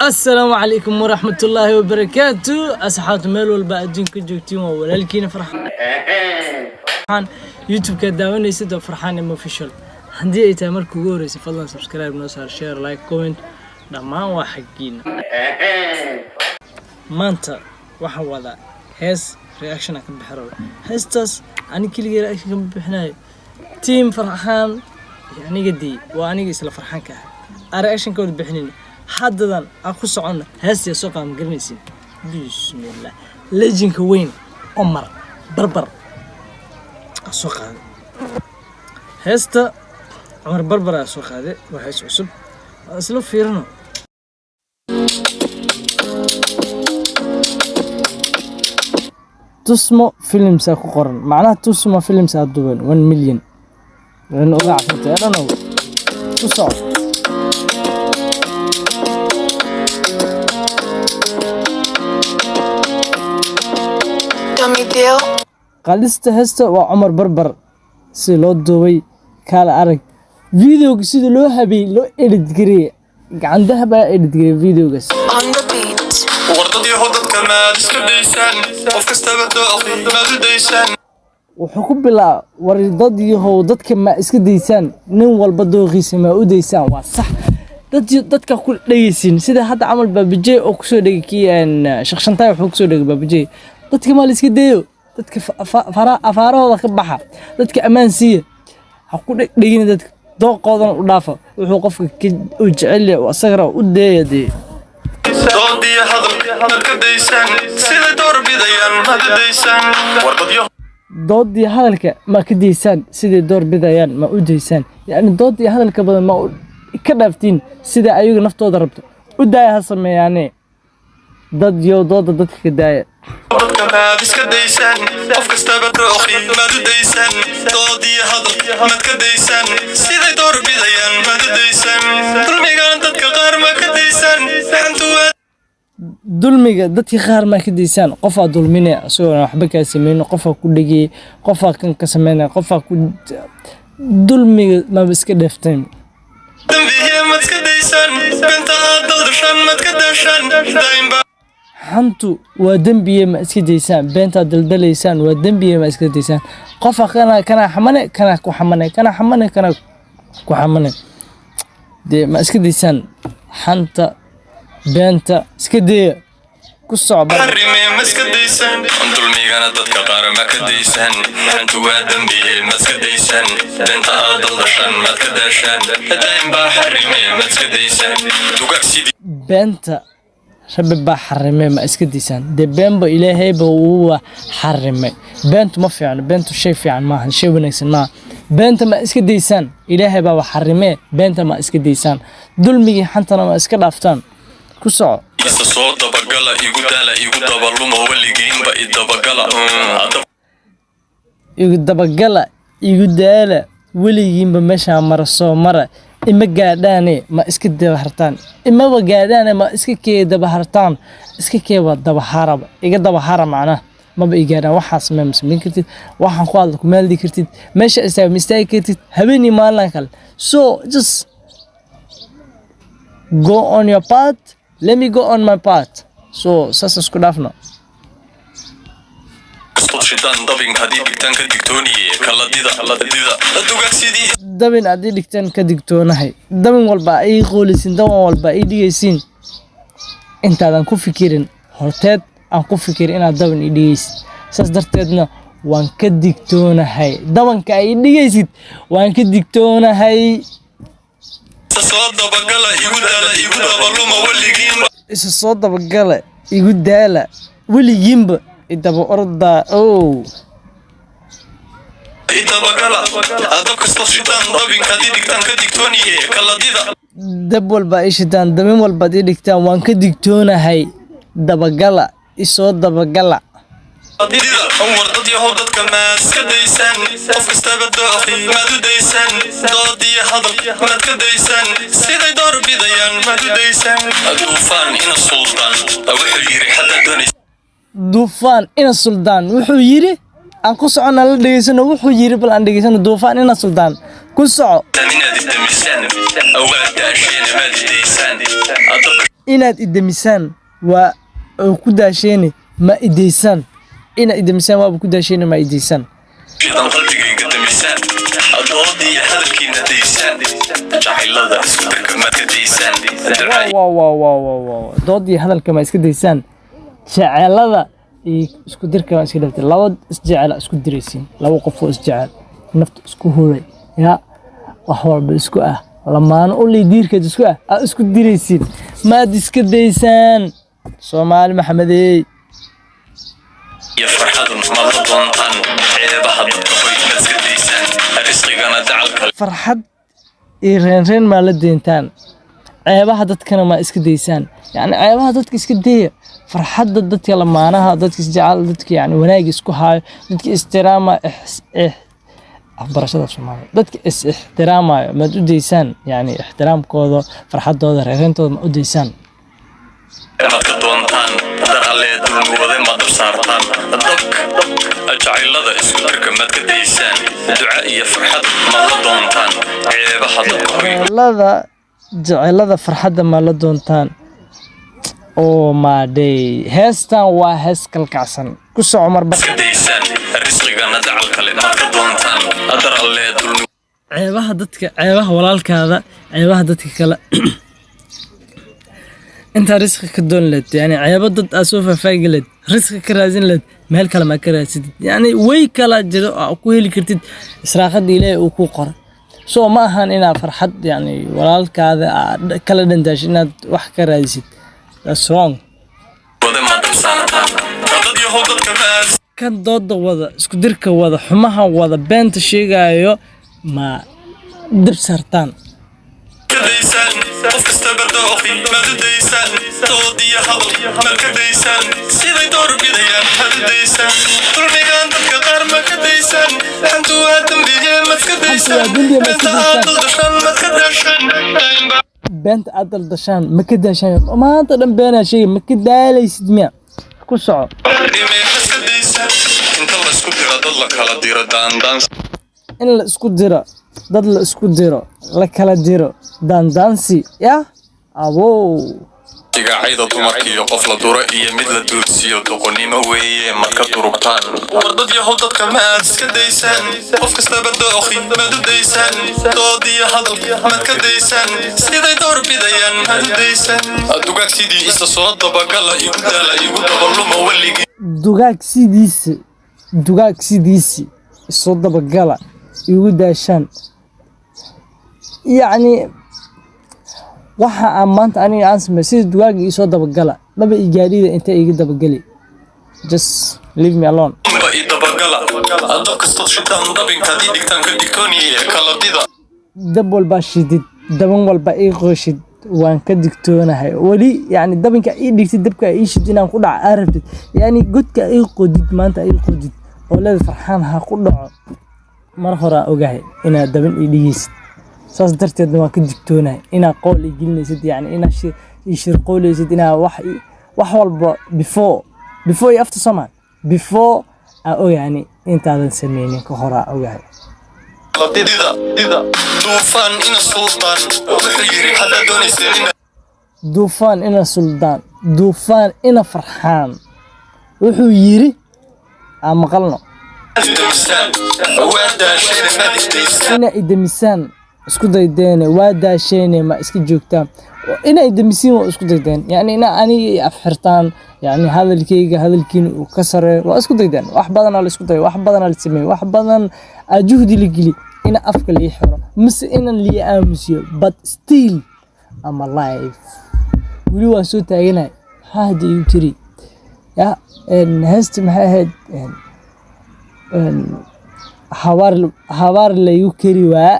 Asalaamu calaykum waraxmatullaahi wabarakaatu. Asxaabta meel walba adduunka joogtiin, waa walaalkiina Farxaan. YouTube-ka daawanaysid waa Farxaan M Official. Haddii ay tahay marka ugu horreysay, fadlan subscribe noo saar, share, like, comment, dhammaan waa xaggiina. Maanta waxaan wadaa hees reaction aan ka bixi rabo. Heestaas ani keligii reaction kama bixinayo, team Farxaan iyo aniga dii waa aniga isla Farxaanka ah aan reaction ka wada bixinin. Haddadan aan ku soconno heestii soo qaam garanaysin. Bismillah, legendka weyn Omar Barbar aa soo qaaday heesta. Cumar Barbar aa soo qaaday, waa hees cusub, aan isla fiirino. Tusmo Films aa ku qoran, macnaha Tusmo Films aa duban. 1 million wuxuuna uga cafintay. I don't know. Ku soco. Dummy deal. Qaadista heesta waa Cumar Barbar. Si loo duubay kaala arag, videoga sida loo habeeyey, loo edit gareeyey, gacan dahab aa edit gareeyey videogaas. On the beat. Wardadyaho, dadka maad iska daysaan? Qof kastaba dooqi maad u daysaan? Wuxuu ku bilaaba, war dad yahow, dadka ma iska daysaan? Nin walba dooqiisa ma u daysaan? Waa sax. Dad dadka ku dhegeysin sida hadda camal Baabijey oo kusoo dhegay kii een Shakshantaay, wuxuu kusoo dhegay Baabijey, dadka ma la iska dayo? Dadka afaarahooda ka baxa, dadka ammaan siiya, ha ku dhegina dadka, dooqoodana u dhaafa. Wuxuu qofka u jecel yahay oo asaga raba u deeya dee. Doodiyo hadalka maad ka daysaan? Siday door bidayaan maad u daysaan? Wardadyaho Doodii hadalka ma ka daysaan? Siday door bidayaan ma u daysaan? Yacni doodii hadalka badan ma ka dhaaftiin? Sida ayaga naftooda rabto u daaya, ha sameeyaane. Dad yo dooda dadka ka daaya. Dadka maad iska daysaan? Qof kastaba dooqi maad u daysaan? Doodiyo hadalka maad ka daysaan? Siday door bidayaan maad u daysaan? Dulmigan dadka qaar ma ka daysaan? Xantu waa Dulmiga dadka qaar ma ka daysaan? Qofaa dulminaya isagoona waxba kaa sameynin, qofaa ku dhegayay, qofaa kan ka sameynaya, qofaa ku dulmiga maba iska dheefteen? Dambiye maad iska daysaan? Beenta aad daldashaan maad ka daashaan? Daa'imba Xantu waa dembiye, ma iska daysaan? Beentaad daldalaysaan waa dembiye, ma iska daysaan? Qofa kana kana xamane, kana ku xamane, kana xamane, kana ku xamane, dee ma iska daysaan xanta? Beenta iska daya. Ku soco. Xarime ma iska daysaan? Dulmigana dadka qaar ma ka daysaan? Xantu waa dambiye, ma iska daysaan? Beenta aad daldashaan maad ka daashaan? Daa'im baa xarime, ma iska daysaan? Dugaag sidii Beenta Rabbi baa xarimay, ma iska daysaan? Dee beenba Ilaahayba uu xarimay. Beentu ma fiicno, beentu shay fiican maahan, shay wanaagsan maaha. Beenta ma iska daysaan? Ilaahay baa xarimee, beenta ma iska daysaan? Dulmigii xantana ma iska dhaaftaan? Ku soco. Isa soo dabagala, igu daala, igu dabalumo, weligiinba idabagala. Igu dabagala, igu daala, weligiinba meeshaa mara soo mara, ima gaadhaane ma iska dabahartaan? Imaba gaadhaane ma iska kee dabahartaan? Iska keeba dabaharaba, iga dabahara, macnaha maba i gaadhaan. Waxaas ma samayn kartid, waxaan ku hadla kumaaldi kartid, meesha istaag ma istaagi kartid habeenii maalin kale. So just go on your path, let me go on my path. So saas isku dhaafno. Shidaan dabinka haddii dhigtaan ka digtooniye kaladida dida dugaag sidii Dabin aad ii dhigteen ka digtoonahay. Dabin walba ii qoolisin, dabin walba ii dhigaysiin, intaadan ku fikirin horteed aan ku fikirin inaad dabin ii dhigaysid. Saas darteedna waan ka digtoonahay dabanka ay ii dhigaysid, waan ka digtoonahay. Soo dabagala, igu daala, igu dabaluma, weligiinba Isa soo dabagala, igu daala, weligiinba idaba ordaa ow. Idabagala. Dab kastoo shidaan, dabinka haddii dhigtaan ka digtooniye kaladida. Dab walba ii shitaan, dabin walbaad ii dhigtaan, waan ka digtoonahay. Dabagala, isoo dabagala. Dida war dad yahow, dadka maad iska daysaan? Qof kastaba dooqi maad u daysaan? Doodiyo hadalka maad ka daysaan? Siday door bidayaan maad u daysaan? Duufaan Ina Suldaan wuxuu yiri, haddaad doonaysa Duufaan Ina Suldaan wuxuu yiri, aan ku socona, la dhegeysano wuxuu yiri. Bal aan dhegeysano Duufaan Ina Suldaan. Ku soco. Inaad isdamisaan, awaad daasheen, maad idaysaan? Inaad idemisaan waa oo ku daasheene, ma ideysaan? Inaad idemisaan waaba ku daasheene, ma ideysaan? Shidan qalbigayga damisaan, doodii hadalkiina daysaan, jacaylada isku dirka maad ka daysaan, duca Wow, doodii hadalka ma iska daysaan? Jecelada iyo isku dirka ma iska dhaftay? Laba isjecela isku diraysiin, laba qof oo isjecel, nafta isku huray, ya wax walba isku ah, lamaano uley diirkeed isku ah, aad isku diraysiin. Maad iska daysaan, Soomaali Maxamedey? Iyo farxadun maad la doontaan? Ceebaha dadka hoy maad iska daysaan? Risqigana dacalka Farxad iyo reenreen maa la deyntaan? Ceebaha dadkana maa iska daysaan? Yani ceebaha dadka iska daya, farxadda dadka, lamaanaha, dadka isjecel, dadka yani wanaag isku haayo, dadka istiraama, waxbarashada Soomaaliya, dadka is ixtiraamayo, maad u daysaan? Yani ixtiraamkooda, farxadooda, reereentooda ma u daysaan? Maad ka doontaan? Dar Allee dulmi wade maad dab saartaan? Dabka jacaylada isku dirka maad ka daysaan? Duca iyo farxad maad la doontaan? Ceebaha dadka hoy Jecelada, jecelada, farxadda ma la doontaan? Oh my day, heestan waa hees kalkacsan. Ku soco marba. Iska daysaan? Risqigana dacal kale maad ka doontaan? Dar Allee dulmi Ceebaha dadka, ceebaha walaalkaada, ceebaha dadka kale intaa risqi ka doon leed, yani ceebo dad aad soo faahfaagi leed, risqi ka raadin leed, meel kale maa ka raadsidid? Yani way kala jiro oo ku heli kartid israaqada Ilaahay uu ku qoray. So ma ahan inaad farxad yani walaalkaada aad kala dhantaashid inaad wax ka raadisid. That's wrong. Wade maad dab saartaan? Dad yahow, dadka maad Kan dooda wada, isku dirka wada, xumaha wada, beenta sheegayo, ma dib saartaan? Ka daysaan? Qof kasta bardooqi maad u daysaan? Doodiyo hadal maad ka daysaan? Siday door bidayaan maad u daysaan? Dulmigan dadka qaar ma ka daysaan? Xantu waa dembiye, maad ka daysaan? Dembiye, maad ka Beenta aad daysaan? daldashaan maad ka daashaan? Beenta aad daldashaan ma ka daashaan? Maanta dhan beenaa sheegay, ma ka daalaysid miya? Ku soco. Dhime ma iska daysaan? Inta la isku diro dad la kala diro daandaan In la isku diro dad, la isku diro, la kala diro, daandaansi ya abow. Igaacayda dumarka iyo qof la duro iyo mid la duudsiyo doqonnimo weeye, maad ka durugtaan? War dad yahow, dadka maad iska daysaan? Qof kastaba dooqi maad u daysaan? Doodiyo hadalka maad ka daysaan? Siday door bidayaan maad u daysaan? Dugaag sidii isa soo dabagala, igu daala, igu dabaluma weligii. Dugaag sidiisi, dugaag sidiisi isoo dabagala, igu daashaan. Yacni waxa aan maanta aniga aan sameey, sida dugaaga isoo dabagala, maba igaadhida inta iga dabageli. Just leave me alone. Ba i dabagala, dab kastood shitaan, dabinkaad ii dhigtaan ka digtooniye kala dida. Dab walbaa shidid, daban walba ii qooshid, waan ka digtoonahay weli. Yani dabinka ii dhigtid, dabka ii shid, inaan ku dhaco aa rabtid, yani godka ii qodid, maanta ii qodid oo leeda Farxaan ha ku dhaco, mar horaa ogahay inaad daban ii dhigaysid. Saas darteedna waan ka digtoonahay inaad qool ii gelinaysid, yani inaad ii shirqooleysid, inaad wax walba before iyo after somal before aa ogahani, intaadan sameynin ka horaa ogahay. Dida dida Duufaan ina Suldaan wuxuu yiri, haddaad doonayseen inaad Duufaan ina Suldaan, Duufaan ina Farxaan wuxuu yiri, aan maqalno. Damisaan, waa daasheen, maad isdaysaan? Ina idamisaan isku daydeene, waa daasheene, ma iska joogtaan? Ina idamisiin waa isku daydeen, yani ina aniga i afxirtaan, yani hadalkayga hadalkiina uu ka sareeyo waa isku daydeen. Wax badanaa la isku dayay, wax badanaa la sameeyey, wax badan aa juhdi la geli ina afka lii xiro mise inan lii aamusiyo, but still I'm alive. Weli waan soo taaganahay. Maxaa hadda igu tiri ya heesta maxay ahayd? Habaar, habaar laygu keri waa,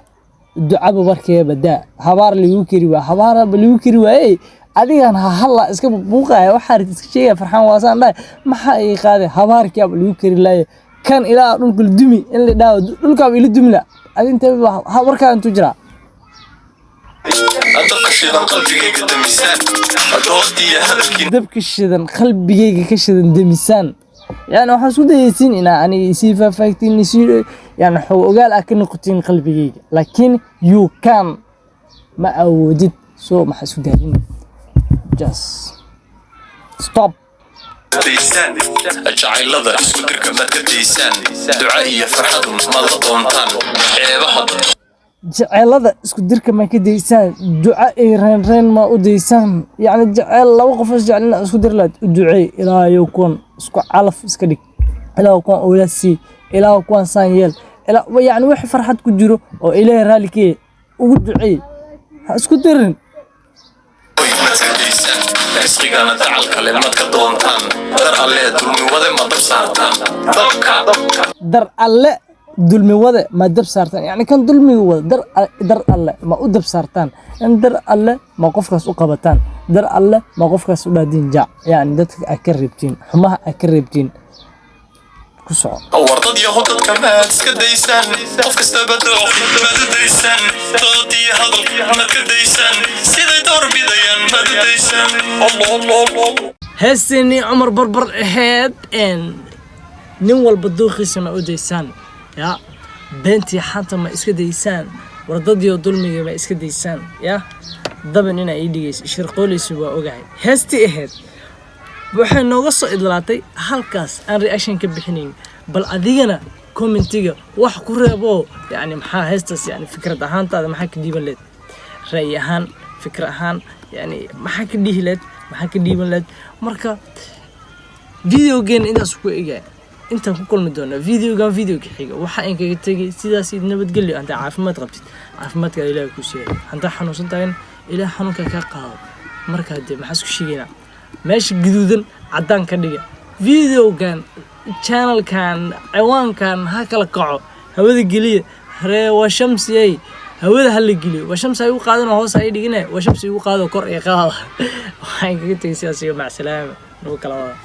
ducaba warkeeba daa. Habaar laygu keri waa, habaarba laygu keri waaye. Adigan ha halla iska buuqaya, waxaa rabtid iska sheegaya. Farxaan waasaan dhahay, maxaa ii qaaday? Habaarkiiaba lagu keri laaye kan ilaa dhulka la dumi in la dhaawo, dhulkaaba ila dumi la. Adi intee warkaa intuu jiraa? Dabka shidan qalbigayga damisaan, doodiyo hadalkiina Dabka shidan qalbigayga ka shidan demisaan. Yani waxaa isku dayaysiin inaa aniga isii faahfaahtiin, isii yani xog ogaal ah ka noqotiin qalbigayga, laakiin you can, ma awoodid. So maxaa isku daalin? Just stop. Daysaan jacaylada isku dirka, maad ka daysaan? Duca iyo farxadun maad la doontaan ceebaha? Jeceelada isku dirka ma ka daysaan? Duca ay reen reen ma u daysaan? Yacni jeceel laba qof is jecel inaad isku diri lahayd, u duceey: Ilaahayow, kuwan isku calaf iska dhig, Ilaahu, kuwan awlaad sii, Ilaahu, kuwan saan yeel, yacni wixii farxad ku jiro oo Ilaahay raalli ka yahay ugu duceey, ha isku dirin. Maad ka daysaan? Risqigana dacal kale maad ka doontaan? Dar Allee dulmi wade ma dab saartaan dabka? Dar Alle dulmi wade ma dab saartaan? Yani kan dulmiga wada dar Alle ma u dab saartaan? In dar Alle ma qofkaas u qabataan? Dar Alle ma qofkaas u dhaadin jac? Yani dadka aad ka reebtiin, xumaha aad ka reebtiin. Ku soco. War dad yahow, dadka maad iska daysaan? Qof kastaba dooqi maad u daysaan? Dood iyo hadal maad ka daysaan? Siday door bidayaan maad u daysaan? Allah, Allah, Allah. Heesteenii Cumar Barbar ahayd nin walba dooqiisa ma u daysaan? Ya beentii xanta ma iska daysaan? Wardadiyo dulmiga ma iska daysaan? Ya daban inaa ii dhigaysa shirqooleysa waa ogahay. Heestii ahayd waxay nooga soo idlaatay halkaas aan reaction ka bixinayn. Bal adigana commentiga wax ku reebo, yani maxaa heestaas, yani fikrad ahaantaada maxaa ka dhiiban leed? Ra'yi ahaan, fikir ahaan, yani maxaa ka dhihi leed? Maxaa ka dhiiban leed? Marka videogeena intaas ku egaya. Intaan ku kulmi doona videogan videoga xiga, waxa in kaga tegay sidaas iyo nabadgelyo. Hantaa caafimaad qabtid, caafimaadka Ilaahay kuu siiyay. Hantaa xanuunsan tahayna, Ilaah xanuunka kaa qaado. Markaa dee maxaa isku sheegaynaa? Meesha gaduudan caddaan ka dhiga. Videogan, channelkan, ciwaankan ha kala kaco, hawada geliya. Ree waa shamsiyey, hawada ha la geliyo. Waa shamsi ha igu qaadan oo hoos ha ii dhigine, waa shamsi igu qaado, kor iyo qaada. Waxaan kaga tegay sidaas iyo macsalaama. Nagu kala wada.